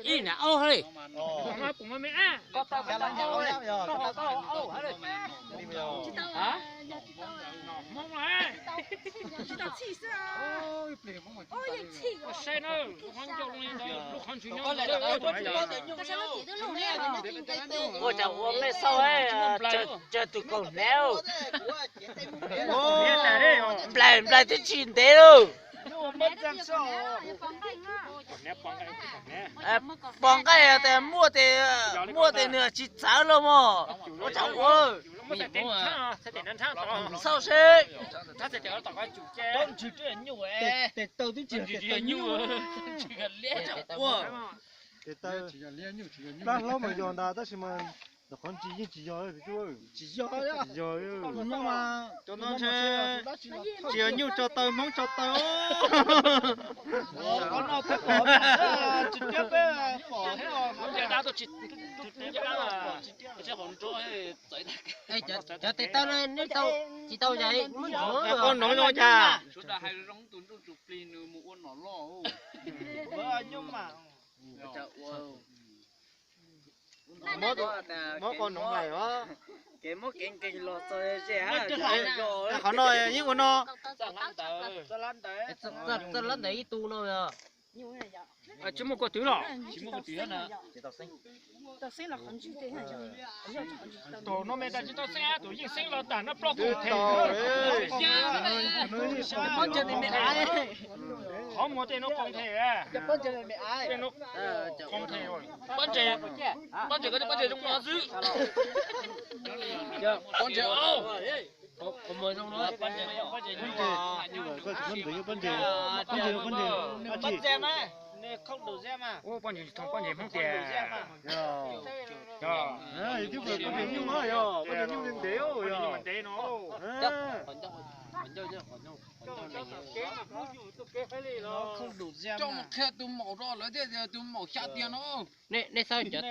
Ib na au hli. Ua cas ua mej xauj, tsawg tus kaus hnev. Nplaim nplaim twb tsis ntev lauj. Pom nqaij tias muaj, muaj tes nws tsis txawv lauj mog. Ua cas ua xauj seb. Tes taw twb tsis yog tes taw nyuj. Tes taw plab hlob mas yog ntag tab sis mas qhov ntsis yeej tsis yog. Tsis yog, tsis yog. Cov no ntshe tsis yog nyuj tso taw, hmoob tso taw. Qhov no peb pom, tsis thiab peb pom thiab. Cov tes taw no neb tau tsis tau yais muab ntsuav. Koj noov no cas? Muab koj noov hais os. Qhov no yeej ua no. Txoj lab ntawd ib tug no. Tsis muaj kua twv los? Tus no me tas tsis tau xeeb, tus yeej xeeb los tas no ploj koom them. Qhov muag tej no koom them. Tej no koom them. Pob ntseg, pob ntseg koj cov pob ntseg zoo no xwb. Pob ntseg, pob ntseg, pob ntseg, pob ntseg, pob ntseg, pob ntseg, pob ntseg, pob ntseg Hmoob tiag. Pob ntseg nyuj, pob ntseg nyuj ntev no. Coj mus qhia tus maum rau lawv thiaj tias tus maum xya tiag no. Nej xav